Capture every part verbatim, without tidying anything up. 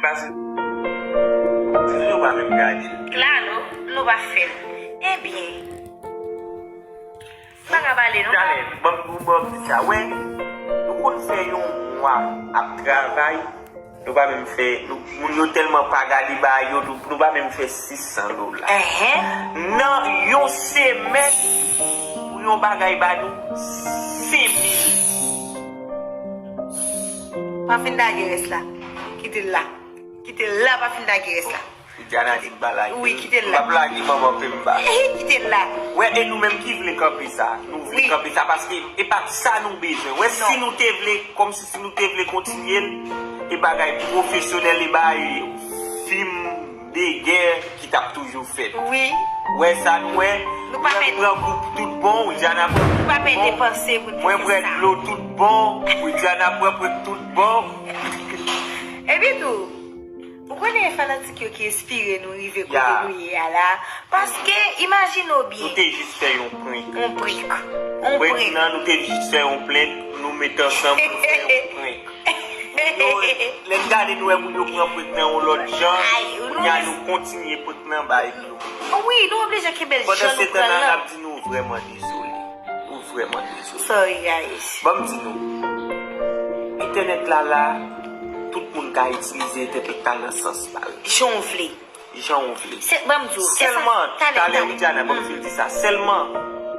Paske nou pa menm gade l. Klalo, nou pa fè l. Ebyen, m pa ka pale non. Talè, ban m, ban m di sa. Wè, nou konn fè yon mwa ap travay, nou pa menm fè, nou, moun yo tèlman pa gade bagay yo, nou, nou pa menm fè sis san dola. Nan yon semèn, pou yon bagay ba nou senk mil. Pa fin lage rès la. Kite l la. Kite l la, pa fin lage rès la. Widiana di m pa lage. Wi, kite l la. M p ap lage manman pe m ba. Kite l la. Wè, e nou menm ki vle kanpe sa. Nou vle kanpe sa paske e pa sa nou bezwen. Wè, si nou te vle, kòmsi si nou te vle kontinye l, e bagay pwofesyonèl, e bagay fim de gè ki t ap toujou fèt. Wi. Wè sa nou wè. Nou pa pèdi. Pran koup tout bon, Widiana pran koup tout bon. Nou pa pèdi panse pou n te fè sa. Mwen pran dlo tout bon, Widiana pran pran tout bon. Epi tou, ou konnen fanatik yo ki enspire nou rive kote nou ye a la. Paske, imajine w byen. Nou te jis fè yon prank. Yon prank. Yon prank. Prank nan, nou te jis fè yon prank, nou met ansanm, nou fè yon prank. Yo, lè n gade nou wè moun yo pran prank nan yon lòt jan, kounye a nou kontinye prank nan bay dlo. Wi, nou oblije kenbe l jan nou pran l lan. Pandan se tan la, n ap di nou vrèman dezole. Nou vrèman dezole. Sorry, guys. Ban m di nou, entènèt la la, tout moun ka itilize entènèt la nan sans pa l. Jan w vle. Jan w vle. Se, ban m di w, e sa, sèlman, talè, talè, talè. Widiana, ban m fin di sa. Sèlman,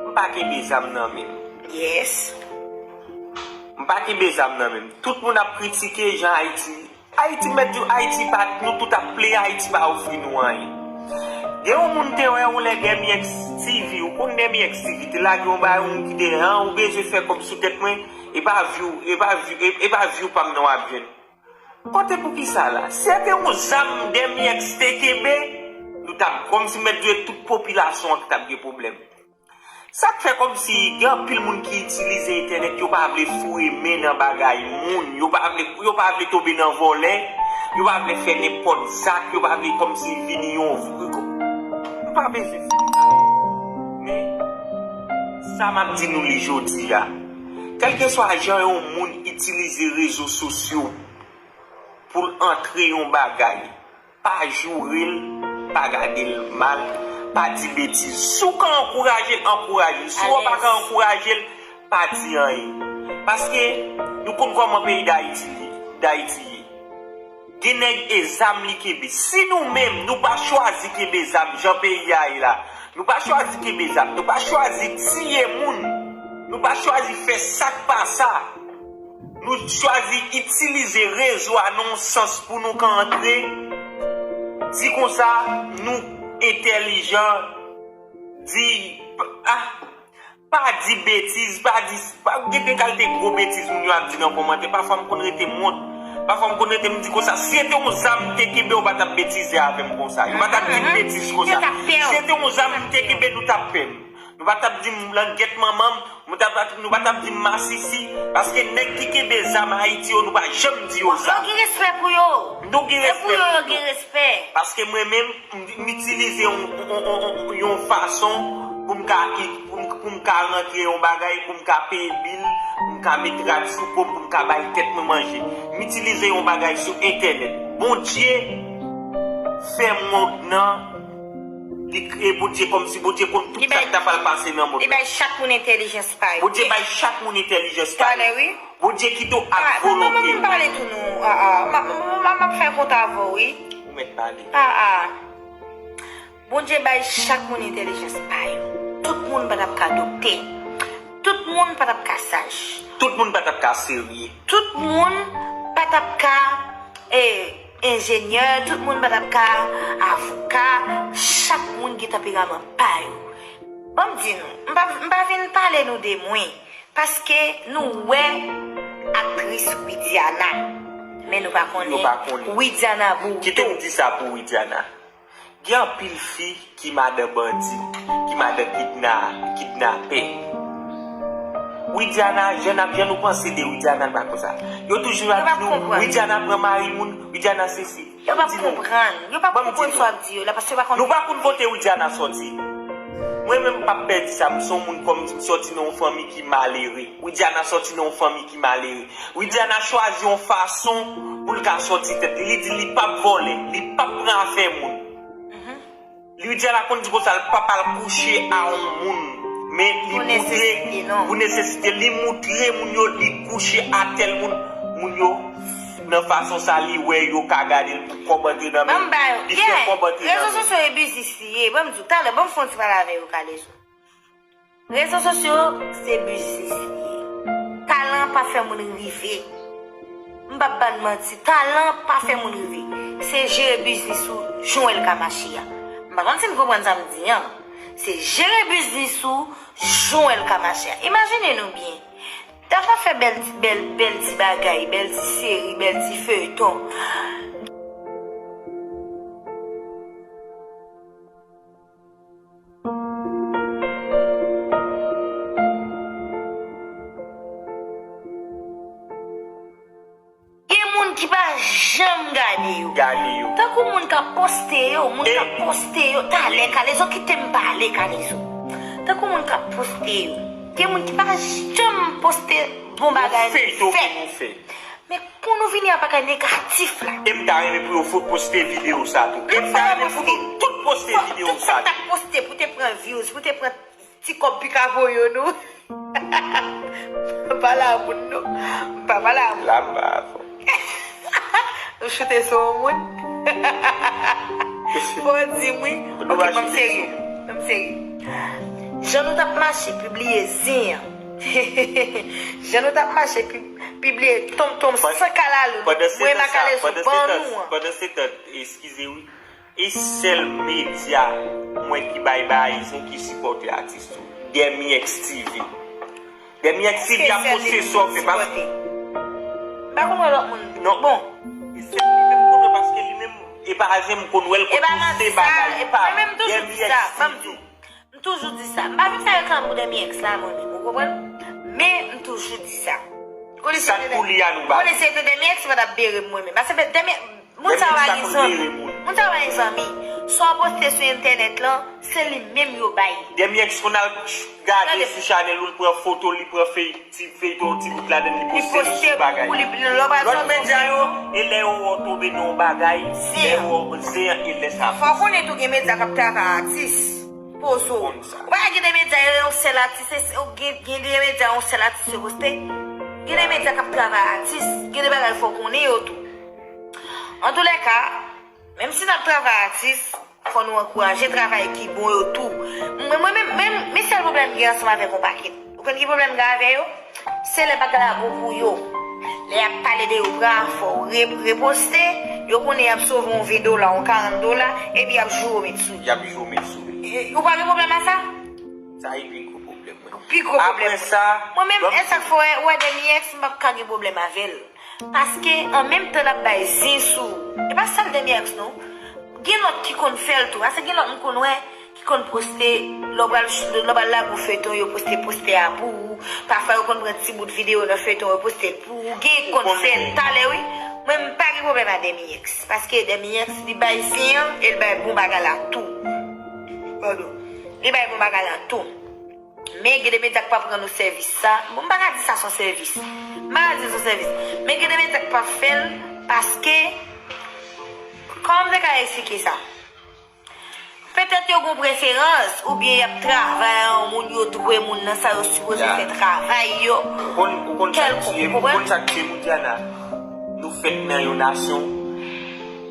m pa kenbe zam nan men m. Yes. M pa kenbe zam nan men m. Tout moun ap kritike jan Ayiti. Ayiti mèt di w, Ayiti pa, nou tout ap plede, Ayiti pa ofri nou anyen. Gen yon moun te wè yon lè Demi X T V, ou konn Demi X T V, te lage yon bagay, yon moun ki te, an, ou bezwen fè kòb sou tèt mwen, e pa view, e pa view, e, e pa view pa m nan w ap jwenn. Kote poukisa la? Si se te yon zam Demi X te kenbe, nou t ap, kòmsi mèt di w tout popilasyon an ki t ap gen pwoblèm. Sa k fè kòmsi gen anpil moun ki itilize entènèt, yo pa vle foure men nan bagay moun, yo pa vle, yo pa vle tonbe nan vòlè, yo pa vle fè nenpòt zak, yo pa vle kòmsi vini yon, m pa bezwen fè sa. Men, sa m ap di nou li jodi a, kèlkeswa jan yon moun itilize rezo sosyo pou l antre yon bagay, pa joure l, pa gade l mal, pa di betiz. Si w ka ankouraje l, ankouraje l. Si w pa ka ankouraje l, pa di anyen. Paske nou konn kòman peyi Dayiti, Dayiti ye. Gen nèg e zam li kenbe. Si nou menm, nou pa chwazi kenbe zam jan peyi a ye la, nou pa chwazi kenbe zam, nou pa chwazi tiye moun, nou pa chwazi fè sa k pa sa, nou chwazi itilize rezo a nan yon sans pou nou ka antre, di konsa, nou entèlijan, di, ah, pa di betiz, pa di, pa, gen de kalite gwo betiz moun yo ap di nan kòmantè. Pafwa m konn rete m wont. Pafwa m konn rete m di konsa, si se te yon zam m te kenbe, yo pa t ap betize avè m konsa. Yo pa t ap di m betiz konsa. Si se te yon zam m te kenbe, nou t ap pè m. Nou pa t ap di m langyèt manman m, nou pa t ap, nou pa t ap di m masisi, paske nèg ki kenbe zam Ayiti yo, nou pa janm di yo sa. Yo gen respè pou yo. Nou gen respè pou yo. E pou yo, yo gen respè. Paske mwen menm, m, m itilize yon, yon, yon, yon, yon fason pou m ka, pou m, pou m ka rantre yon bagay, pou m ka peye bil, pou m ka met rad sou po m, pou m ka bay tèt mwen manje. M itilize yon bagay sou entènèt. Bondye fè mond nan, li kreye Bondye kòmsi Bondye konn tout sa k ta pral pase nan mond nan. Li bay chak moun entèlijans pa yo. Bondye bay chak moun entèlijans pa yo. Talè, wi. Bondye kite w ak volonte. Ah, ban m pale tou non. Ah, ah. M ap, m ap, m ap fè kont avè w, wi. Ou mèt pale. Ah, ah. Bondye bay chak moun entèlijans pa yo. Tout moun pa t ap ka doktè. Tout moun pa t ap ka saj. Tout moun pa t ap ka serye. Tout moun pa t ap ka, eh, enjenyè, tout moun pa t ap ka avoka. Chak moun gen tanperaman pa yo. Ban m di nou, m pa, m pa vin pale nou de mwen. Paske nou wè aktris Widiana, men nou pa konnen Widiana Bourdeau. Kite m di sa pou Widiana. Gen anpil fi ki madan bandi, ki madan kidna-, kidnapè. Widiana, jan n ap, jan nou panse de Widiana, l pa konsa. Yo toujou ap di nou, Widiana pran mari moun, Widiana sesi. Yo p ap konprann. Yo p ap konprann sa w ap di yo la, paske yo pa konn. Nou pa konn kote Widiana sòti. Mwen menm m p ap pè di sa, m se yon moun kòm m sòti nan yon fanmi ki malere. Widiana sòti nan yon fanmi ki malere. Widiana chwazi yon fason pou l ka sòti tèt li. Li di li p ap vòlè, li p ap pran afè moun. Widiana konn di konsa l p ap al kouche a yon moun. Men li moutre pou nesesite, li moutre moun yo li kouche a tèl moun. Moun yo nan fason sa li wè yo ka gade l pou kòb antre nan men l. Li fè kòb antre nan men l. Rezo sosyo e biznis li ye. Ban m di w, talè, ban m fè yon ti pale avè yo, Kalezo. Rezo sosyo se biznis li ye. Talan pa fè moun rive. M p ap ba n manti, talan pa fè moun rive. Se jere biznis ou jan w wè l ka mache a. M pa konn si n konprann sa m di an. Se jere biznis ou jan w wè l ka mache a. Imajine nou byen. T ap fè bèl, bèl, bèl ti bagay, bèl ti seri, bèl ti feyton. Gen moun ki pa janm gade yo. Gade yo. Tankou moun k ap poste yo, moun k ap poste yo. Talè, Kalezo, kite m pale, Kalezo. Tankou moun k ap poste yo. Gen moun ki pa janm poste bon bagay nou fè. Men pou nou vini ak bagay negatif la. E m ta renmen pou yo fo-, poste videyo sa tou. E m ta renmen pou nou tout poste videyo sa tou. Tout sa w t ap poste pou te pran views, pou te pran ti kòb pika voye nou. M pa pale a moun non. M pa pale a moun. La m pa avè w. Nou choute sou yon moun. Bon, di m wi. Ok, ban m serye. Ban m serye. Jan nou t ap mache pibliye zen an. Jan nou t ap mache pi-, pibliye tonmtonm san kalalou. Mwen, Makalezo ban nou an. Pandan se tan, eskize wi. E sèl medya mwen ki bay bagay zen ki sipòte atis tou. Dèmi X T V. Dèmi X T V ap poste sa w fè pa. M pa konn wè lòt moun. Non. Bon. E sèl li menm konnen paske li menm e pa zen m konn wè l konn poste bagay pa. Dèmi X T V. M toujou di sa. M pa vin fè reklam pou Dèmi X la, mwen menm, ou konprann? Men m toujou di sa. Sa k pou li a nou ba. Konnen se te Dèmi X pa t ap bere m mwen menm. Paske Dèmi, moun sa yo pa gen zanmi. Moun sa yo pa gen zanmi. Sa w poste sou entènèt lan, se li menm yo bay. Dèmi X konn al gade sou chanèl ou, l pran foto, li pran fey, ti feyton, ti bout ladan, li poste li sou bagay. Lòt medya yo, e lè yo wè w tonbe nan yon bagay, lè yo wè w zen an, e lè sa. Fò w konnen tou gen medya k ap travay atis. Poze w. Ou pa gen de medya yo yon sèl atis, se, se, gen, gen de medya yon sèl atis yo poste. Gen de medya k ap travay atis, gen de bagay fò w konnen yo tou. Antoulèka, menm si n ap travay atis, fò nou ankouraje travay ki bon yo tou. Mwen, mwen menm, menm, men sèl pwoblèm m gen ansanm avèk yon pakèt. Ou konn ki pwoblèm m gen avè yo? Se lè bagay la bon pou yo. Lè y ap pale de yo, bra fò, re-, reposte, yo konnen y ap sove yon ven dola, yon karant dola, epi y ap joure w met sou li. Y ap joure w met sou li. E, ou pa gen pwoblèm a sa? Sa e pi gwo pwoblèm mwen. Pi gwo pwoblèm. Apre sa, mwen menm, e sa k fè w wè, w wè Dèmi X, m p ap ka gen pwoblèm avè l. Paske, an menm tan n ap bay zen sou, e pa sèl Dèmi X non. Gen lòt ki konn fè l tou. Paske gen lòt m konn wè, ki konn poste, lè w pral, lè w pral lage yon feyton, yo poste postè a pou ou. Pafwa, yo konn pran ti bout videyo nan feyton, yo poste l pou ou. Gen ki konn fè l talè, wi. Mwen, m pa gen pwoblèm ak Dèmi X. Paske Dèmi X, li bay zen an, e l bay bon bagay la tou. Padon. Li bay bon bagay la tou. Men gen de medya k p ap rann ou sèvis sa. Bon, m pa ka di sa se yon sèvis. M pa ka di se yon sèvis. Men gen de medya k p ap fè l paske, kòman m te ka eksplike sa? Petèt yo gen preferans, oubyen y ap travay a yon moun, yo dwe moun nan sa yo sipoze fè travay yo. Ou konn, ou konn sa k tiye m, ou konn sa k tiye m, Widiana? Nou fèt nan yon nasyon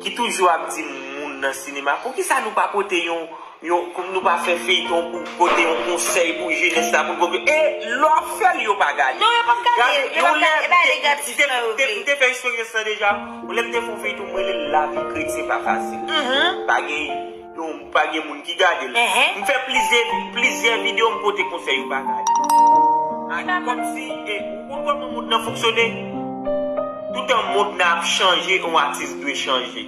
ki toujou ap di moun nan sinema, poukisa nou pa pote yon, yon, nou pa fè feyton pou pote yon konsèy pou jenès la, pou n konprann? E lè w ap fè l, yo pa gade. Non, yo p ap gade, yo p ap gade, e pa negatif nan yo vle. M te fè eksperyans lan deja. Yon lè m te fè yon feyton, m rele l Lavi kretyen pa fasil. Pa gen, yon, pa gen moun ki gade l. M fè plizyè, plizyè videyo, m pote konsèy, yo pa gade. A, kòmsi, e, ou konn kòman mond nan fonksyone? Toutan mond nan ap chanje, yon atis dwe chanje.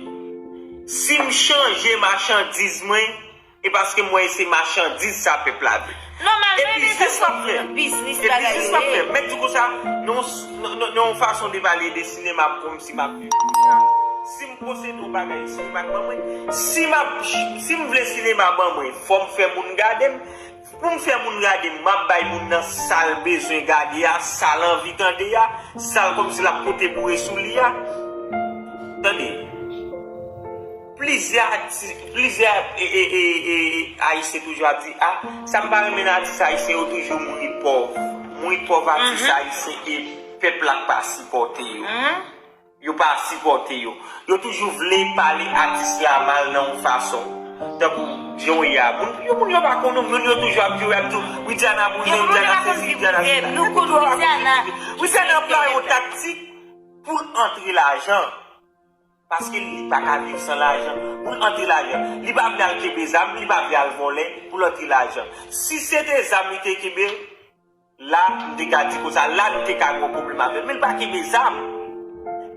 Si m chanje machandiz mwen, e paske m wè se machandiz sa pèp la vle. Nòmalman, e biznis w ap fè. E biznis w ap fè. Mèt di konsa, nan, nan, nan yon fason de pale de sinema, kòmsi m ap viv. Si m posede yon bagay, sinema k ban mwen. Si m ap, si m vle sinema ban mwen, fò m fè moun Gade m, pou m fè moun gade m, m ap bay moun nan sa l bezwen gade a, sa l anvi tande a, sa l kòmsi l ap pote boure sou li a. Tande. Plizyè ati-, plizyè e, e, e, e, e, Ayisyen toujou ap di, a, sa m pa renmen nan atis ayisyen yo toujou mouri pòv. Mouri pòv atis ayisyen e pèp la k pa sipòte yo. Yo pa sipòte yo. Yo toujou vle pale atis la mal nan yon fason. Tankou jan w ye a. Moun, yo, moun yo pa konn ou, moun yo toujou ap jwe, ap di w, Widiana pou zen, Widiana sesi, Widiana sela. Nou konn Widiana. Widiana anplwaye yon taktik pou l antre lajan. Paske li pa ka viv san lajan. Pou l antre lajan, li pa vle al kenbe zam, li pa vle al vòlè pou l antre lajan. Si se te zam li te kenbe, la, m te ka di konsa, la, nou te ka gen yon pwoblèm avè l. Men l pa kenbe zam.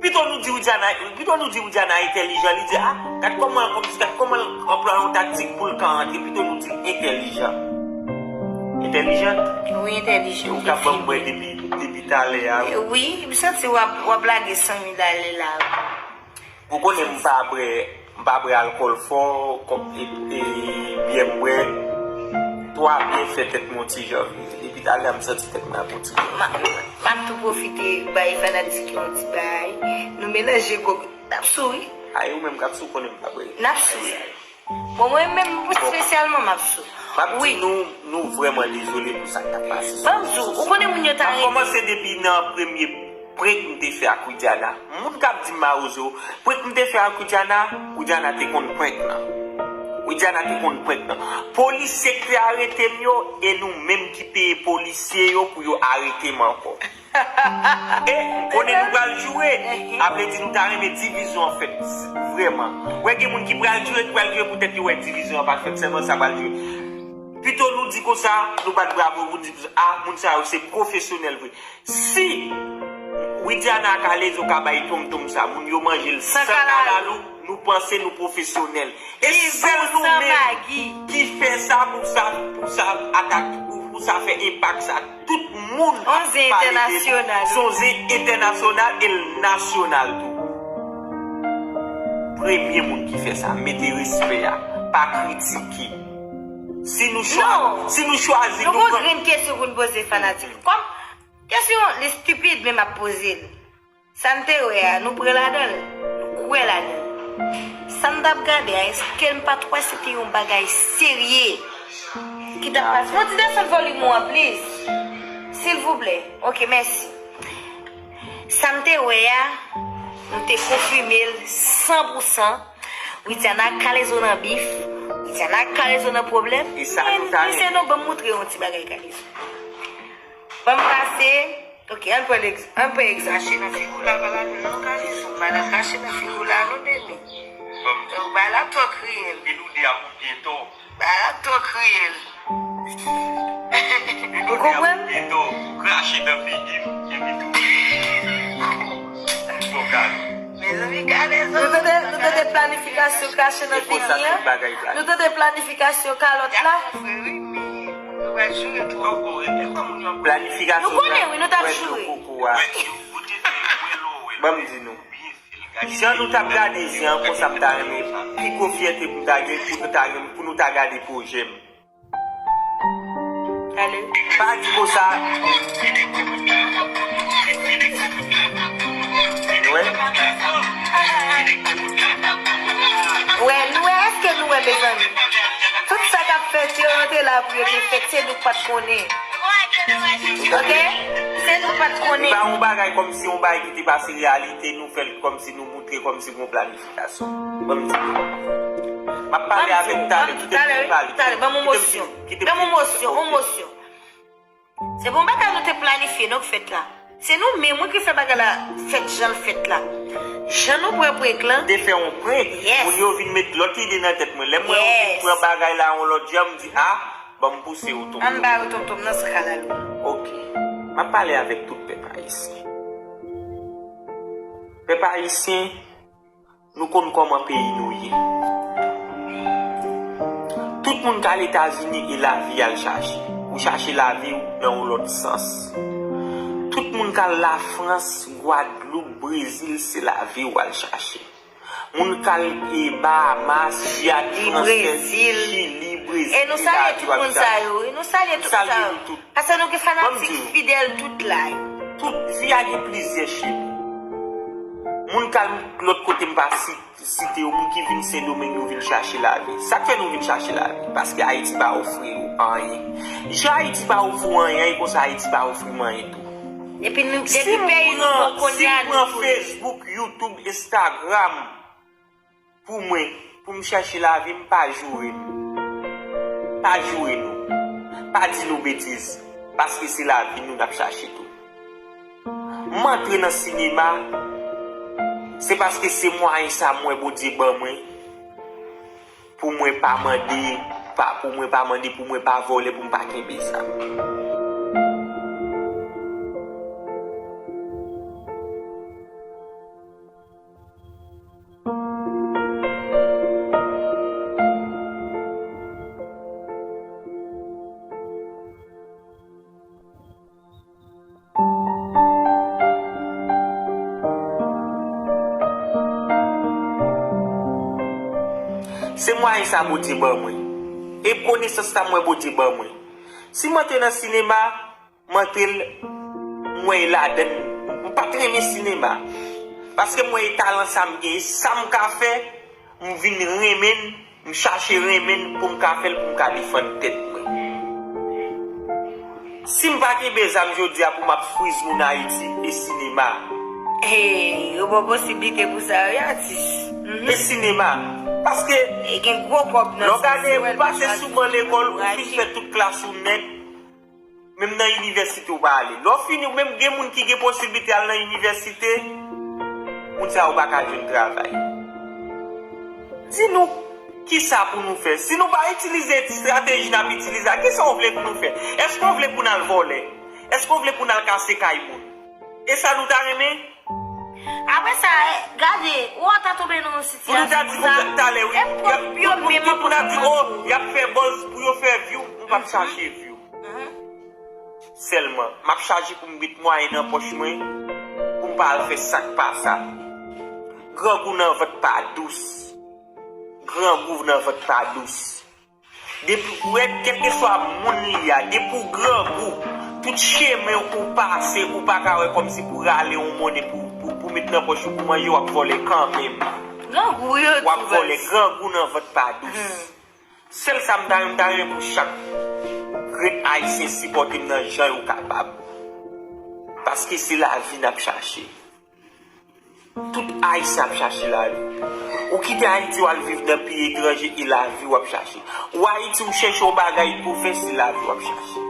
Pito nou di Widiana, pito nou di Widiana entèlijan, li di, a, gad kòman l konplis, gad kòman l anplwaye yon taktik pou l ka antre, pito nou di l entèlijan. Entèlijan? Wi, entèlijan. Ou ka ban m bwè depi, depi talè a. Wi, m santi w ap, w ap lage san mil ale la. Ou konnen m pa bwè, m pa bwè alkòl fò, kòm e, e, byè m bwè. Twa byè fè tèt mwen yon ti jan vire. Depi talè a m santi tèt mwen ap yon ti jan. M ap, m ap tou pwofite bay fanatik yo yon ti bay. Nou melanje gòg, n ap sou wi. Ay, ou menm k ap sou konnen m pa bwè. N ap sou wi. Bon, mwen menm espesyalman m ap sou. M ap di nou, nou vrèman dezole pou sa k t ap pase sou rezo sosyo. Ban m di w, ou konnen moun yo ta renmen. N ap kòmanse depi nan premye prank m te fè ak Widiana. Moun k ap di m mawozo, prank m te fè ak Widiana, Widiana te konn prank nan. Widiana te konn prank nan. Polisye k te arete m yo, e nou menm ki peye polisye yo pou yo arete m ankò. E, m konnen nou pral joure. A vle di nou ta renmen divizyon an fèt. Vrèman. Wè gen moun ki pral joure, ki pral joure poutèt yo wè divizyon an pa fèt. Sèlman sa pral joure. Pito nou di konsa, nou bat bravo pou nou di, a, moun sa yo se pwofesyonèl vre. Si Widiana ak Alezo ka bay tonmtonm sa, moun yo manje l san kalalou, nou panse nou pwofesyonèl. E sèl nou menm ki fè sa pou sa, pou sa atak, pou, pou sa fè enpak sa. Tout moun ap pale de nou. Se yon zen entènasyonal e l nasyonal tou. Premye moun ki fè sa, mete respè a, pa kritike. Si nou chwa-, si nou chwazi, nou pran. Nou gon grenn kesyon pou n poze fanatik. Kòm kesyon li stipid, men m ap poze l. Sa n te wè a, nou pran ladan l, nou kwè ladan l. Sa n t ap gade a, èske n pa t wè se te yon bagay serye ki t ap pase? Yon ti desann volim ou an, please. Silvouplè. Ok, mèsi. Sa n te wè a, nou te konfime l san pou san. Widiana ak Kalezo nan bif. Widiana ak Kalezo nan pwoblèm. E sa nou ta renmen. Ban m montre yon ti bagay Kalezo. Ban m pase. Ok, ann pran egz-, ann pran egzanp. Rache nan figi w la, pa la non, Kalezo. Madanm rache nan figi w la, non, bebe. Donk, bagay la twò kriyèl. Epi nou de a pou byen tò. Bagay la twò kriyèl. Ou konprann? Eto, ou krache nan figi m, epi tou. Bon, gade. Mezanmi, gade. Nou tande, nou tande planifikasyon krache nan figi an? Nou tande planifikasyon kalòt la? Planifikasyon. Nou konnen, wi, nou t ap joure. Ban m di nou. Jan nou t ap gade zen an konsa, m ta renmen pi gwo fyète pou m ta gen, pou nou ta gen, pou nou ta gade pwojè m. Pa di konsa. Nou wè? Wè, nou wè, èske nou wè, mezanmi? Tout sa k ap fèt yo, yo te la pou yo te fèt, se nou k pa t konnen. Ok? Se nou k pa t konnen. Se pa yon bagay kòmsi yon bagay ki te pase reyalite, nou fè l kòmsi nou montre kòmsi gon planifikasyon. Ban m di nou. M ap pale avèk talè, kite m fin pale. Talè, ban m yon mosyon. Ban m yon mosyon, yon mosyon. Se pa yon bagay nou te planifye, non, k fèt la. Se nou menm, wi, ki fè bagay la fèt jan l fèt la. Jan nou pran prank lan. Te fè yon prank. Yes. Moun yo vin met lòt ide nan tèt mwen. Lè m wè yo vin pran bagay la yon lòt jan, m di, a, ban m pouse yo tonton. An ba yo tonton nan san kalalou. Ok. M ap pale avèk tout pèp ayisyen. Pèp ayisyen, nou konn kòman peyi nou ye. Tout moun k al Etazini e lavi y al chache. Ou chache lavi w nan yon lòt sans. Tout moun k al Lafrans, Gwadloup, Brezil, se lavi w al chache. Moun k al, e, Bahamas, Giyàn Fransèz, Chili, E nou salye tout moun sa yo. E nou salye tout moun sa yo. Paske nou gen fanatik fidèl tout la. Tout vi a gen plizyè chemen. Moun k al lòt kote m pa si- site yo, moun ki vin Sendomeng, yo vin chache lavi. Sa k fè nou vin chache lavi? Paske Ayiti pa ofri yo anyen. Jan Ayiti pa ofri w anyen, e konsa Ayiti pa ofri m anyen tou. Epi nou, depi peyi nou bon kounye a, nou pran Facebook, YouTube, Instagram, pou mwen, pou m chache lavi, m pa joure m. Pa joure nou. Pa di nou betiz. Paske se lavi nou n ap chache tou. M antre nan sinema, se paske se mwayen sa m wè Bondye ban mwen, pou mwen pa mande, pa, pou mwen pa mande, pou mwen pa vòlè, pou m pa kenbe zam. Se mwayen sa Bondye ban mwen. E konesans sa mwen Bondye ban mwen. Si m antre nan sinema, m antre l, m wè e ladann. M pa t renmen sinema. Paske m wè e talan sa m gen, e sa m ka fè, m vin renmen l, m chache renmen l pou m ka fè l, pou m ka defann tèt mwen. Si m pa kenbe zam jodi a pou m ap friz moun Ayiti, e sinema. Hey, yo ba w posiblite pou sa, wi, atis. Mhm. E sinema. Paske e gen gwo kòb nan lè w gade, ou pase sou ban lekòl, ou fin fè tout klas ou nèt. Menm nan inivèsite ou pa ale. Lè w fini, ou menm gen moun ki gen posiblite al nan inivèsite, moun sa yo pa ka jwenn travay. Di nou, kisa pou nou fè? Si nou pa itilize estrateji n ap itilize a, kisa w vle pou nou fè? Èske w vle pou n al vòlè? Èske w vle pou n al kase kay moun? E sa nou ta renmen? Apre sa, eh, gade, ou ata tonbe nan yon sitiyasyon konsa. Pou nou ta di konsa talè, wi. E pwòp yo menm ap pran kòb yo. Y ap fè buzz pou yo fè view, m p ap chache view. Mhm. Sèlman, m ap chache pou m met mwayen nan pòch mwen, pou m pa al fè sa k pa sa. Grangou nan vant pa dous. Grangou nan vant pa dous. Depi w wè, kèlkeswa moun li a, depi w grangou, tout chemen ou pase, ou pa ka wè kòmsi pou rale yon monnen pou, pou, pou met nan pòch ou pou manje, w ap vòlè kanmenm. Grangou yo tou. W ap vòlè, grangou nan vant pa dous. Hmm. Sèl sa m ta renmen, m ta renmen pou chak grenn Ayisyen sipòte m nan jan yo kapab. Paske se lavi n ap chache. Tout Ayisyen ap chache lavi. Ou kite Ayiti, w al viv nan peyi etranje, e lavi w ap chache. Ou Ayiti, ou chèche yon bagay pou fè, se lavi w ap chache.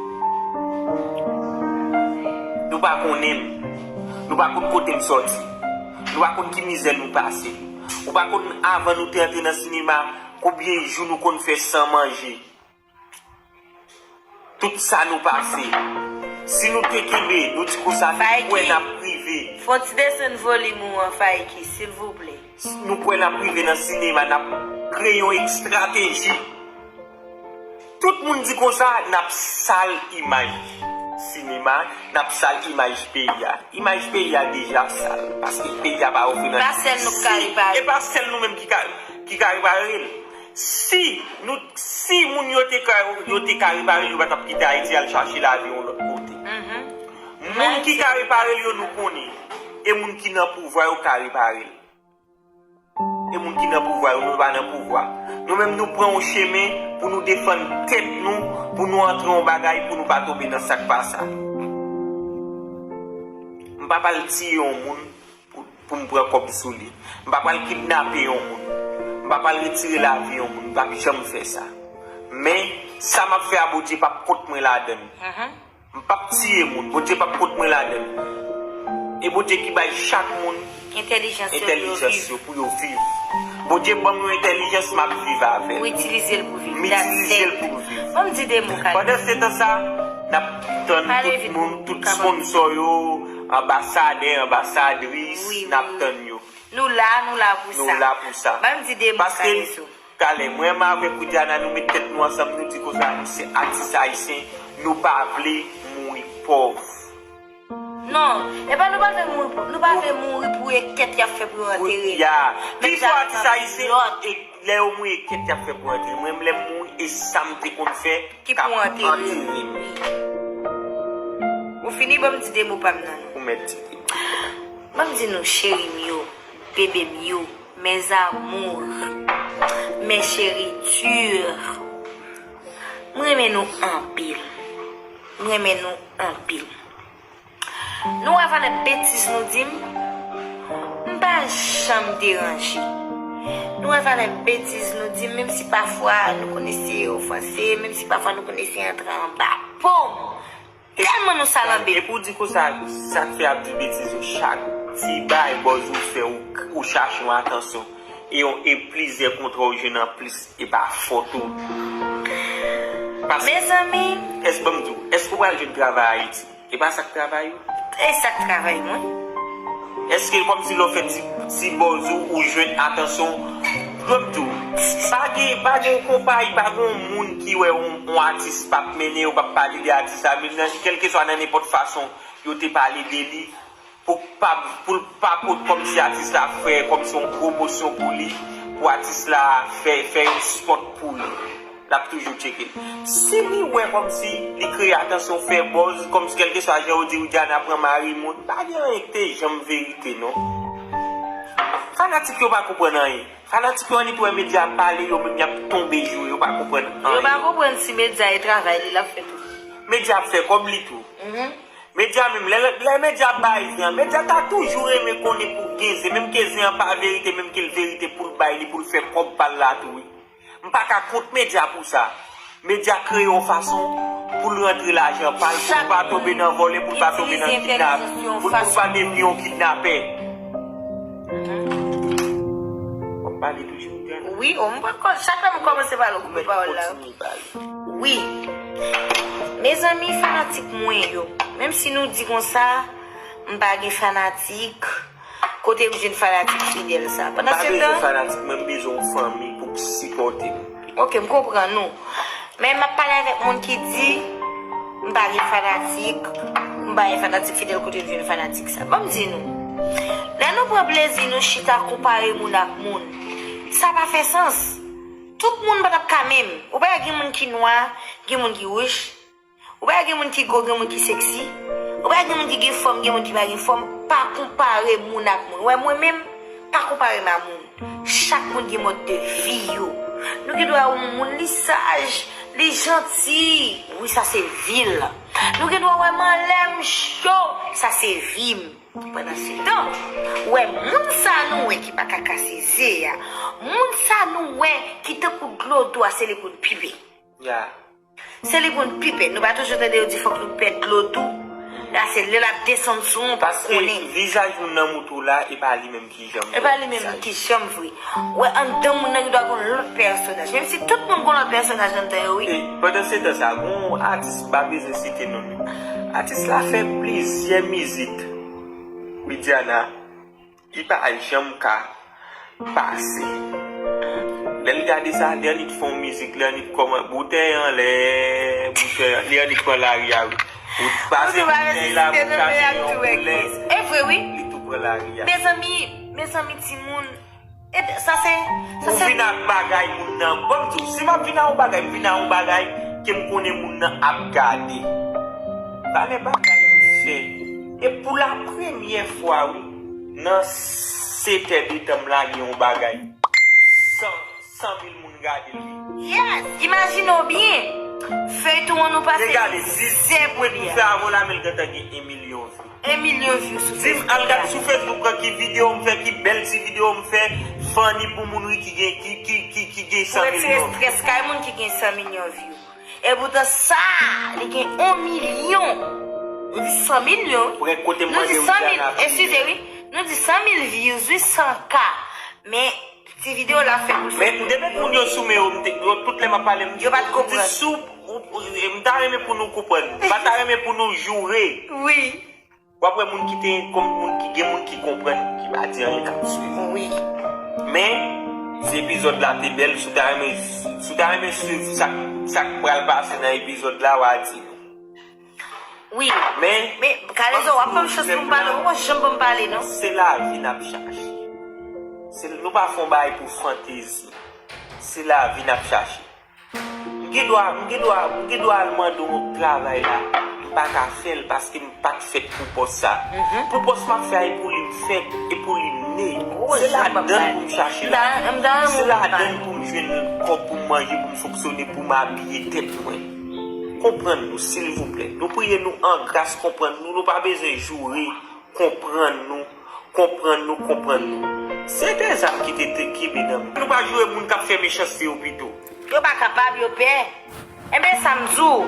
Nou pa konnen m. Nou pa konn kote m sòti. Nou pa konn ki mizè nou pase. Ou pa konn, avan nou te antre nan sinema, konbyen jou nou konn fè san manje. Tout sa nou pase. Si nou te kenbe, nou di konsa, nou kwè n ap rive. Fè yon ti desann volim ou an, Fayki, silvouplè. Nou kwè n ap rive nan sinema, n ap kreye yon estrateji. Tout moun di konsa, n ap sal imaj sinema, n ap sal imaj peyi a. Imaj peyi a deja sal, paske peyi a pa ofri n anyen. Pa sèl nou k ka repare. E pa sèl nou menm ki ka, ki ka repare l. Si nou, si moun yo te ka, yo te ka repare l, yo pa t ap kite Ayiti al chache lavi yon lòt kote. Mhm. Moun ki ka repare l yo, nou konnen. E moun ki nan pouvwa yo ka repare l. E moun ki nan pouvwa yo, nou pa nan pouvwa. Nou menm, nou pran yon chemen pou nou defann tèt nou, pou nou antre yon bagay, pou nou pa tonbe nan sa k pa sa. M pa pral tiye yon moun pou, pou m pran kòb sou li. M pa pral kidnape yon moun. M pa pral retire lavi yon moun. M p ap janm fè sa. Men, sa m ap fè a, Bondye p ap kont mwen ladan l. Mhm. M p ap tiye moun. Bondye p ap kont mwen ladan l. E Bondye ki bay chak moun entèlijans yo pou yo viv. Bondye ban m yon entèlijans, m ap viv avè l. Ou itilize l pou viv. M itilize l pou viv. Bon, m di de mo, Kali. Pandan se tan sa, n ap tann tout moun, tout sponsò yo, anbasadè, anbasadris, n ap tann yo. Nou la, nou la pou sa. Nou la pou sa. Ban m di de mo, Kali, sou. Talè, mwen menm avèk Widiana, nou met tèt nou ansanm, nou di konsa, nou se atis ayisyen, nou pa vle mouri pòv. Non, e pa nou pa vle mouri pou, nou pa vle mouri pou e kèt y ap fè pou yo antere nou. Ya. Pifò atis ayisyen, e lè yo mouri, e kèt y ap fè pou antere. Mwen, lè m mouri, e sa m te konn fè k ap antere m. Ou fini, ban m di de mo pa m nan non. Ou mèt di de mo. Ban m di nou, cheri m yo, bebe m yo, mes amours, mes chéritures. Mwen renmen nou anpil. Mwen renmen nou anpil. Nou wè valè betiz nou di m? M pa janm deranje. Nou wè valè betiz nou di m, menm si pafwa nou konn eseye ofanse, menm si pafwa nou konn eseye antre anba po m. Tèlman nou salanbe. Epi w di konsa, sa k fè ap di betiz yo chak ti bay buzz ou fè, ou, ou chache yon atansyon. E yon, e plizyè kontra w jwenn anplis, e pa fòt ou. Paske, Mezanmi, èske, ban m di w, èske w pral jwenn travay Ayiti? E pa sa k travay ou? E sa k travay mwen? Èske kòmsi lè w fè ti, ti buzz ou, ou jwenn atansyon? Ban m di w, pa gen, pa gen yon konpayi, pa gen yon moun ki wè yon, yon atis p ap mennen yo, p ap pale de atis la, menm nan, kèlkeswa nan nenpòt fason yo te pale de li, pou pa, pou l pa pot kòmsi atis la fè kòmsi yon pwomosyon pou li, pou atis la fè, fè yon spot pou li. L ap toujou tcheke l. Si li wè kòmsi li kreye atansyon, fè buzz, kòmsi kèlkeswa jan yo di Widiana pran mari moun, pa gen anyen ki te janm verite non. Fanatik yo pa konprann anyen. Fanatik yo annik wè medya ap pale, yo menm y ap tonbe joure, yo pa konprann anyen. Yo pa konprann si medya e travay li l ap fè tou. Medya ap fè kòb li tou. Medya menm, lè, lè medya ap bay zen an, medya ta toujou renmen konnen pou gen zen, menm ke zen an pa verite, menm ke l verite pou l bay li, pou l fè kòb pa l la tou wi. M pa ka kont medya pou sa. Medya kreye yon fason pou l rantre lajan pa l, pou l pa tonbe nan vòlè, pou l pa tonbe nan kidnap, pou l, pou l pa devni yon kidnapè. W ap pale toujou, Widiana? Wi, o, m poko, chak lè m kòmanse pale, ou koupe pawòl la. Wi. Mezanmi, fanatik mwen yo, menm si nou di konsa, m pa gen fanatik, kote m jwenn fanatik fidèl sa? Pandan se tan, fanatik, mwen m bezwen yon fanmi pou sipòte m. Ok, m konprann ou. Men m ap pale avèk moun ki di, m pa gen fanatik, m pa gen fanatik fidèl, kote m jwenn fanatik sa? Ban m di nou. Lè nou pran plezi nou chita konpare moun ak moun, sa pa fè sans. Tout moun pa t ap ka menm. Ou pa gen moun ki nwa, gen moun ki wouch. Ou pa gen moun ki gwo, gen moun ki seksi. Ou pa gen moun ki gen fòm, gen moun ki pa gen fòm. Pa konpare moun ak moun. Wè mwen menm, pa konpare m a moun. Chak moun gen mòd de vi yo. Nou gen dwa wè yon moun li saj, li janti. Wi, sa se vi l. Nou gen dwa wè m anlè m cho. Sa se vi m. Pandan se tan, wè moun sa nou wè ki pa ka kase ze a. Moun sa nou wè ki tankou dlo dou a, se li pou n pipe. Ya. Se li pou n pipe. Nou pa toujou tande yo di fòk nou pèd dlo dou? La se lè l ap desann sou ou, ou p ap konnen. Paske vizaj moun nan moutou la, e pa li menm ki janm. E pa li menm ki janm vre. Wè, anndan moun nan gen dwa gon lòt pèsonaj. Menm si tout moun gon lòt pèsonaj anndan yo, wi. E pandan se tan sa, gon atis, m pa bezwen site non li. Atis la fè plizyè mizik. Widiana, li pa janm ka pase. Lè l gade sa, li annik fè yon mizik, li annik kòman, boutèy anlè, boutèy, li annik pran lari a, wi. Ou pase boutèy la, pou chache yon koulè, e vre, wi. Li tou pran lari a. Mezanmi, mezanmi, timoun, e sa se, sa Ou se vin ak bagay moun nan. Ban m di w, si m ap vin ak yon bagay, m vin ak yon bagay ke m konnen moun nan ap gade. Valè bagay m fè. E pou la premyè fwa, wi, nan sete de tan m lage yon bagay, san, san mil moun gade l, wi. Yes! Imajine w byen. Feyton an nou pase. Men gade, si, si mwen tou fè avan la, men l gentan gen yon milyon vi. Yon milyon vi sou Di m, al gad sou Facebook an ki videyo m fè, ki bèl ti videyo m fè, funny pou moun, wi, ki gen, ki, ki, ki, ki gen san milyon vi. Strès kay moun ki gen san milyon vi. E poutan sa, li gen yon milyon. Nou di san milyon, wi. Prèt kote m mande Widiana. Eskize, wi. Nou di san mil views, wi, san K. Men, ti videyo la fè pou fè. Men depi moun yo sou men yo, m te, yo tout lè m ap pale, m di, Yo pa t konprann. M di sou, ou, ou, m ta renmen pou nou konprann. M pa ta renmen pou nou joure. Wi. W ap wè moun ki te, kòm moun ki, gen moun ki konprann, ki pa di anyen, k ap swiv. Wi. Men, si epizòd la te bèl, si w ta renmen, si w ta renmen swiv sa, sa k pral pase nan epizòd la, w a di nou. Wi. Men, men Kalezo, w ap ban m chans pou m pale. Ou pa janm ban m pale, non. Se lavi n ap chache. Se, nou pa fè yon bagay pou fantezi. Se lavi n ap chache. M gen dwa, m gen dwa, m gen dwa al mande yon travay la. M pa ka fè l paske m pa t fèt pou pòs sa. Pou pòs m ap fè a, e pou li m fèt, e pou li m ne. Se ladan l pou m chache la. Se ladan l pou m jwenn kòb pou m manje, pou m fonksyone, pou m abiye tèt mwen. Konprann nou, silvouplè. Nou priye nou an gras, konprann nou. Nou pa bezwen joure. Konprann nou, konprann nou, konprann nou. Se de zam ki te, te kenbe nan men. Nou pa joure moun k ap fè mechanste yo pito. Yo pa kapab, yo pè. Enben, sa m di w,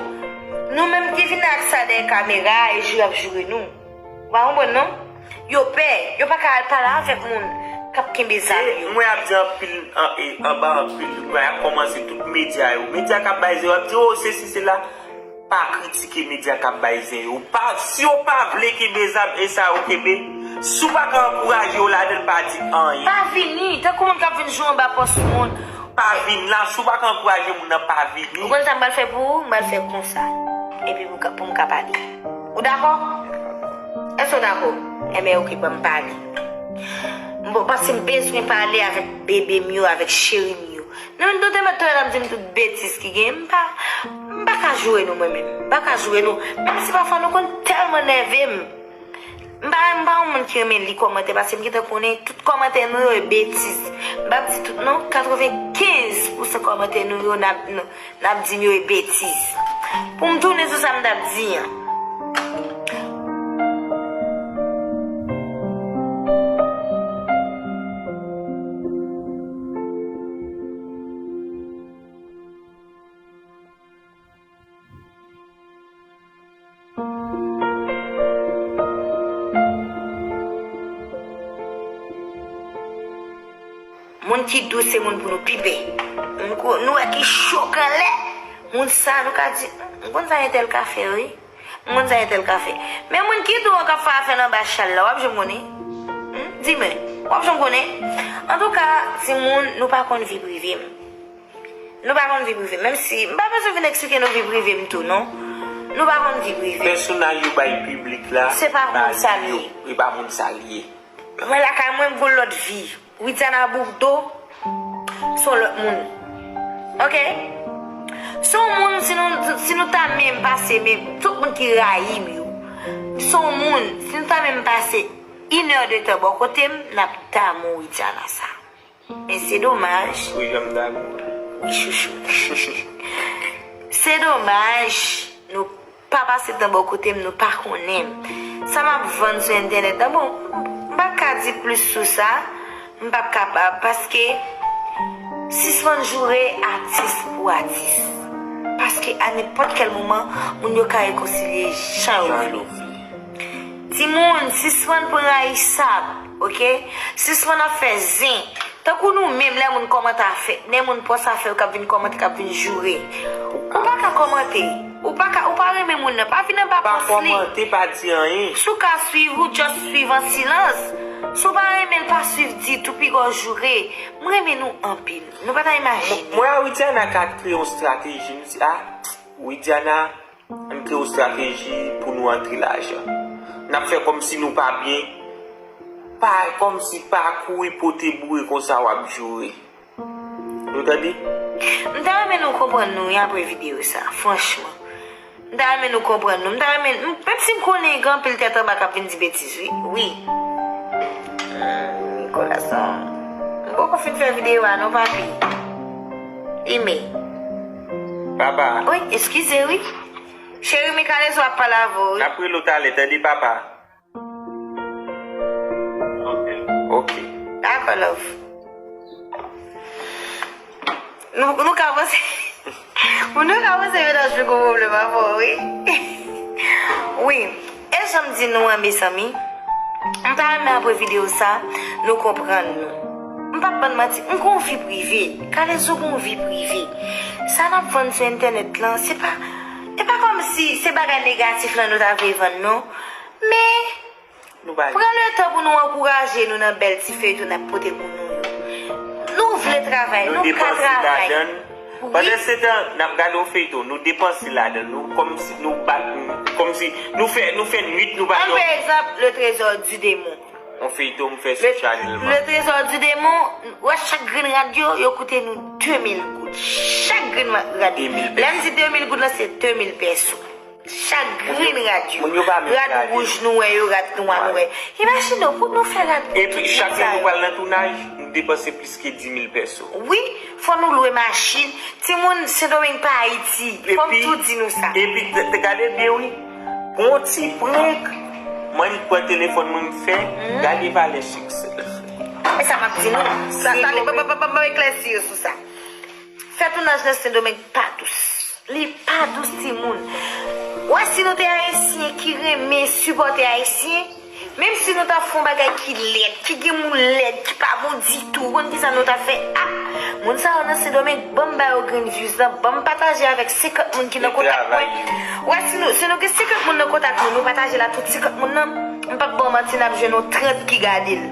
nou menm ki vin ak sa dèyè kamera a, e joure y ap joure nou. Ou pa konprann, non? Yo pè, yo pa ka al pale avèk moun k ap kenbe zam yo. E, mwen ap di anpil, an, e, anba anpil, y ap kòmanse tout medya yo. Medya k ap bay zam yo, y ap di, "Oh, sesi, sela." Pa kritike medya k ap bay zen yo. Pa, si yo pa vle kenbe zam, e sa yo kenbe. Si w pa ka ankouraje yo ladan l, pa di anyen. Pa vini, tankou moun k ap vin jwe anba pòs moun. Pa vin la, si w pa ka ankouraje moun nan, pa vini. Ou konn sa m pral fè pou ou? M pral fè konsa. Epi pou ka, pou m ka pale. Ou dakò? Èske w dakò? Enben, oke, ban m pale. M bon, paske m bezwen pale avèk bebe m yo, avèk cheri m yo. Nou, nou te mèt tou ap di m tout betiz ki gen. M pa, m pa ka joure nou, mwen menm. M pa ka joure nou. Menm si pafwa nou konn tèlman nève m. M pa, m pa yon moun ki renmen li kòmantè, paske m gentan konnen tout kòmantè nou yo e betiz. M p ap di tout non, katrevenkenz pousan kòmantè nou yo n ap, n ap di m yo e betiz. Pou m tounen sou sa m t ap di an. Moun ki dous se moun pou nou pi pè. Moun ko-, nou wè ki cho k anlè. Moun sa nou ka di, "M konn sa entèl ka fè, wi. M konn sa entèl ka fè." Men moun ki dou an k ap fè afè l anba chal la, w ap janm konnen? Hmm? Di mwen, w ap janm konnen? Antouka, timoun, nou pa konn vi prive m. Nou pa konn vi prive m. Menm si, m pa bezwen vin eksplike nou vi prive m tou, non. Nou pa konn vi prive m. Pèsonaj yo bay piblik la, se pa moun sa l ye. E pa moun sa l ye. Mwen lakay mwen, m gon lòt vi. Widiana Bourdeau, se yon lòt moun. Oke? Se yon moun, si nou, si nou ta menm pase, men tout moun ki rayi m yo. Se yon moun, si nou ta menm pase inè de tan bò kote m, n ap damou Widiana sa. Men se domaj. Wi, jan m damou. Wi, chouchou. Se domaj, nou pa pase tan bò kote m, nou pa konnen m. Sa m ap vann sou entènèt la, bon, m pa ka di plis sou sa, m p ap kapab, paske sispann joure atis pou atis. Paske a nenpòt kèl moman, moun yo ka rekonsilye jan yo vle. Timoun, sispann pran rayisab, oke? Sispann ap fè zen. Tankou nou menm, lè moun kòmante afè, lè moun pòs afè yo k ap vin kòmante, k ap vin joure. Ou pa ka kòmante. Ou pa ka, ou pa renmen moun nan. Pa vin anba pòs li. Pa kòmante, pa di anyen. Si w ka swiv, ou just swiv an silans. Si w pa renmen l, pa swiv ditou, piga w joure. M renmen nou anpil. Nou pa ta imajine. Mwen a Widiana ka kreye yon estrateji. M di, a, Widiana, ann kreye yon estrateji pou nou antre lajan. N ap fè kòmsi nou pa byen. Pa, kòmsi pa kouri pote boure konsa w ap joure. Nou tande? M ta renmen nou konprann nou wi apre videyo sa, franchman. M ta renmen nou konprann nou. M ta renmen, m, menm si m konnen gen anpil tèt anba k ap vin di betiz, wi. Wi. Hmm, Nicolas, non. M poko fin fè videyo a, non, papi. Ime. Papa. Wi, eskize, wi. Cheri, Michael ap pale avè w, wi. N ap rele w talè, tande, papa. Ok. Ok. Dakò, love. Nou, nou ka panse, nou ka panse mennaj mwen gon pwoblèm avè w, wi. Wi. E jan m di nou an, mezanmi, m ta renmen apre videyo sa, nou konprann nou. M p ap bann manti, m gon vi prive. Kalezo gon vi prive. Sa n ap vann sou entènèt lan, se pa, e pa kòmsi se bagay negatif lan nou ta vle vann, non. Men, pran letan pou nou ankouraje nou nan bèl ti feyton n ap pote pou nou yo. Nou vle travay, nou ka travay. Pandansetan, n ap gade yon feyton, nou depanse ladan l, nou kòmsi nou bat nou. Kòmsi nou fè, nou fè nwit, nou pa... Ann pran egzanp, Le Trésor du Démon. Yon feyton m fè sou Chanel. Le Trésor du Démon, wè, chak grenn rad yo, yo koute nou de mil goud. Chak grenn rad. Lè m di de mil goud la, se de mil pèso. Chak grenn rad yo. Rad wouj nou wè yo, rad nwa nou wè. Imajine w, pou nou fè rad pou tout moun sa yo. Epi chak jou nou pral nan tounaj, nou depanse plis ke di mil pèso. Wi, fò nou lwe machin. Timoun, Sendomeng pa Ayiti. Fò m tou di nou sa. Epi, te, te gade byen, wi. Gon ti prank, m annik pran telefòn mwen, m fè, gade valè chèk sa. E sa m ap di nou. Sa, sa, ban, ban, ban, ban, ban m eklèsi yo sou sa. Fè tounaj nan Sendomeng pa dous. Li pa dous, timoun. Wè, si nou te Ayisyen ki renmen sipòte Ayisyen, menm si nou ta fè yon bagay ki lèd, ki gen moun lèd, ki pa bon ditou, ou konn kisa nou ta fè? Ah, moun sa yo nan Sendomeng, ban m ba yo grenn views lan, ban m pataje avèk senkant moun ki nan kontak mwen. Wè, si nou, si nou gen senkant moun nan kontak nou, nou pataje l a tout senkant moun nan, m p ap ba w manti, n ap jwenn yon trant ki gade l.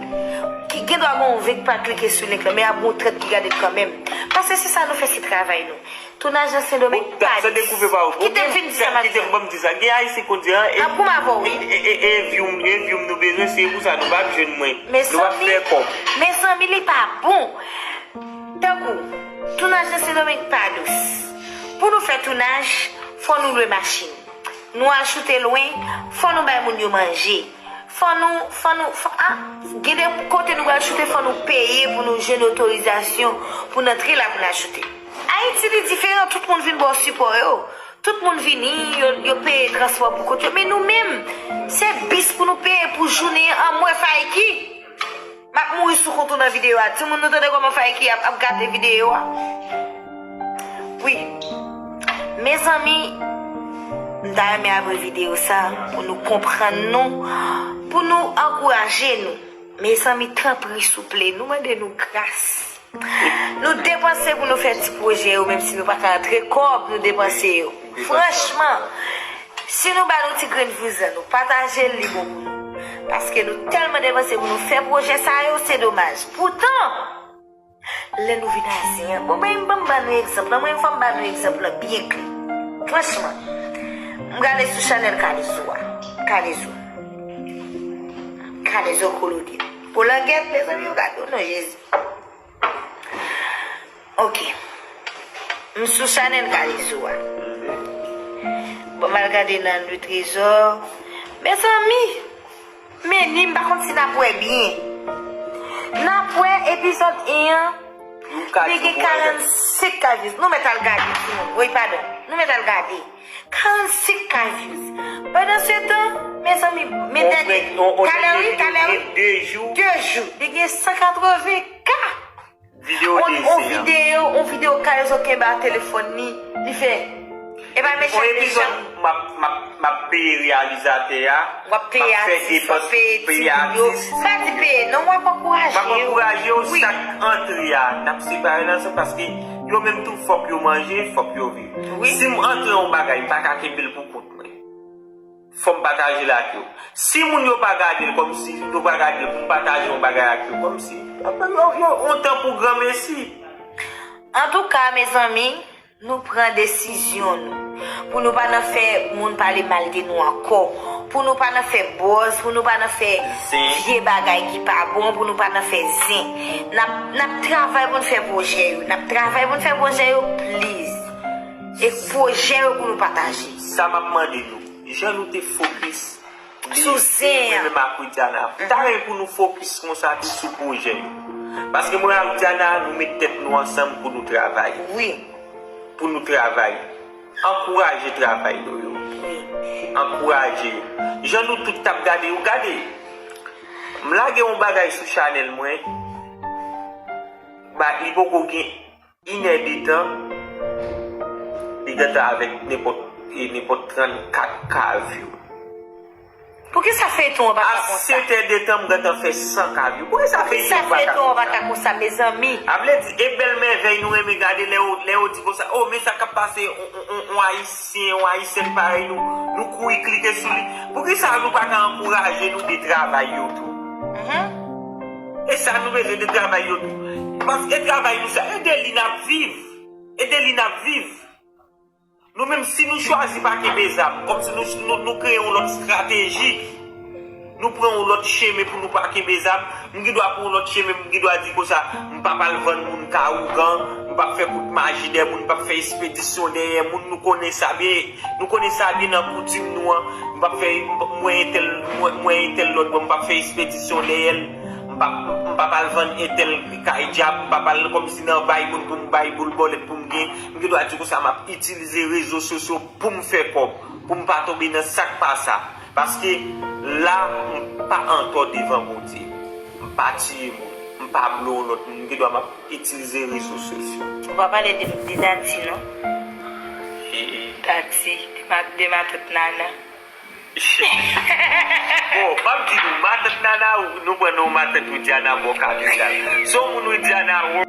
Ki gen dwa gen yon ven k pa klike sou link lan, men ap gen yon trant ki gade l kanmenm. Paske se sa nou fè, se travay nou. Tounaj nan Sendomeng pa dous. Kite m fin di sa m ap di. Kite m ban m di sa. Gen Ayisyen konn di, an, e, e, e, e view m, e view m nou bezwen, se pou sa nou p ap jwenn mwen. Nou p ap fè kòb. Mezanmi, li pa bon. Tankou, tounaj nan Sendomeng pa dous. Pou nou fè tounaj, fò nou lwe machin. Nou al choute lwen, fò nou bay moun yo manje. Fò nou, fò nou, fò, ah, gen de kote nou pral choute, fò nou peye pou nou jwenn otorizasyon pou n antre la pou n al choute. Ayiti, li diferan, tout moun vin ba w sipò yo. Tout moun vini, yo, yo peye transpò pou kont yo. Men nou menm, se bis pou nou peye pou jounen an, m wè Faiki. M ap mouri sou kont ou nan videyo a. Timoun, nou tande kòman Faiki ap, ap gate videyo a? Wi. Mezanmi, m ta renmen apre videyo sa pou nou konprann nou, pou nou ankouraje nou. Mezanmi, tanpri, souple, nou mande nou gras. Nou depanse pou nou fè ti pwojè yo, menm si nou pa ka antre kòb, nou depanse yo. Franchman, si nou ba nou ti grenn views lan, nou pataje l, li bon pou nou. Paske nou tèlman depanse pou nou fè pwojè sa yo, se domaj. Poutan, lè nou vin a zen an, bon, mwen, ban m ba nou egzanp lan, mwen, fò m ba nou egzanp lan byen klè. Franchman, m gade sou chanèl Kalezo a. Kalezo. Kalezo Kolonèl. Kolangèt, mezanmi, yo gade w non, Jezi. Ok. M sou chanèl Kalezo a. Bon, m al gade nan Le Trésor. Mezanmi, men ni m pa konn si n ap wè byen. N ap wè epizòd en an. Li gen karannsenk K views. Nou mèt al gade, timoun. Woy, padon. Nou mèt al gade. Karannsenk K views. Pandansetan, mezanmi, men dènye, talè wi, talè wi, de jou, li gen san katreven K. Videyo, on, on videyo, on videyo Kalezo kenbe a telefòn li, li fè. E pa mechan, mechan. M ap, m ap, m ap peye reyalizatè a. W ap peye atis, w ap peye timoun yo. M pa di peye, non, m ap ankouraje yo. M ap ankouraje yo, wi. Sa k antre a, n ap separe l ansanm paske yo menm tou fòk yo manje, fòk yo viv. Wi. Si m antre yon bagay, m pa ka kenbe l pou kont mwen. Fò m pataje l ak yo. Si moun yo pa gade l kòmsi, yo pa gade l pou m pataje yon bagay ak yo kòmsi. Yo, yo, yon tan pou granmesi. Antouka, mezanmi, nou pran desizyon nou. Pou nou pa nan fè moun pale mal de nou ankò. Pou nou pa nan fè buzz, pou nou pa nan fè vye bagay ki pa bon, pou nou pa nan fè zen. N ap, n ap travay pou n fè pwojè yo. N ap travay pou n fè pwojè yo, please. E pwojè yo pou nou pataje. Sa m ap mande nou, jan nou te fokis sou zen an, mwen menm ak Widiana, m ta renmen pou nou fokis konsa tou sou pwojè yo. Paske mwen ak Widiana, nou met tèt nou ansanm pou nou travay. Wi. Pou nou travay. Ankouraje travay nou yo. Wi. Ankouraje yo. Jan nou tout t ap gade yo, gade. M lage yon bagay sou chanèl mwen. Ba, li poko gen inè de tan, li gentan avèk nenpòt, e nenpòt trannkat K view. Poukisa feyton an pa ka konsa? A sèt è de tan, m gentan fè san K view. Poukisa feyton an pa ka konsa, mezanmi? A vle di, e bèl mèvèy nou renmen gade lè yo, lè yo di konsa, o, men sa k ap pase, on, on, on, on Ayisyen, on Ayisyèn parèy nou, nou kouri klike sou li. Poukisa nou pa ka ankouraje nou de travay yo tou? Mhm. E sa nou bezwen de travay yo tou. Paske travay nou sa, e de li n ap viv. E de li n ap viv. Nou menm, si nou chwazi pa kenbe zam, kòmsi nou, nou, nou kreye yon lòt estrateji, nou pran yon lòt chemen pou nou pa kenbe zam, m gen dwa pran yon lòt chemen, m gen dwa di konsa, m p ap al vann moun ka ougan, m p ap fè kout maji dèyè moun, m p ap fè espedisyon dèyè moun, nou konnen sa byen, nou konnen sa byen nan koutim nou an, m p ap fè, mwen entèl, mwen, mwen entèl lòt bò, m p ap fè espedisyon dèyè l, m p ap, m p ap al vann entèl kay djab, m p ap al kòmsi nan bay moun pou m bay boul bòlèt pou m gen, m gen dwa di konsa, m ap itilize rezo sosyo pou m fè kòb, pou m pa tonbe nan sa k pa sa. Paske la, m pa antò devan Bondye. M pa tiye moun, m pa blow lòt moun, m gen dwa m ap itilize rezo sosyo. Ou pa pale de, de Dati, non? Dati, de ma, de matant Nana. Bon, m ap di nou, matant Nana, nou pran non matant Widiana bò kapital. Se yon moun Widiana,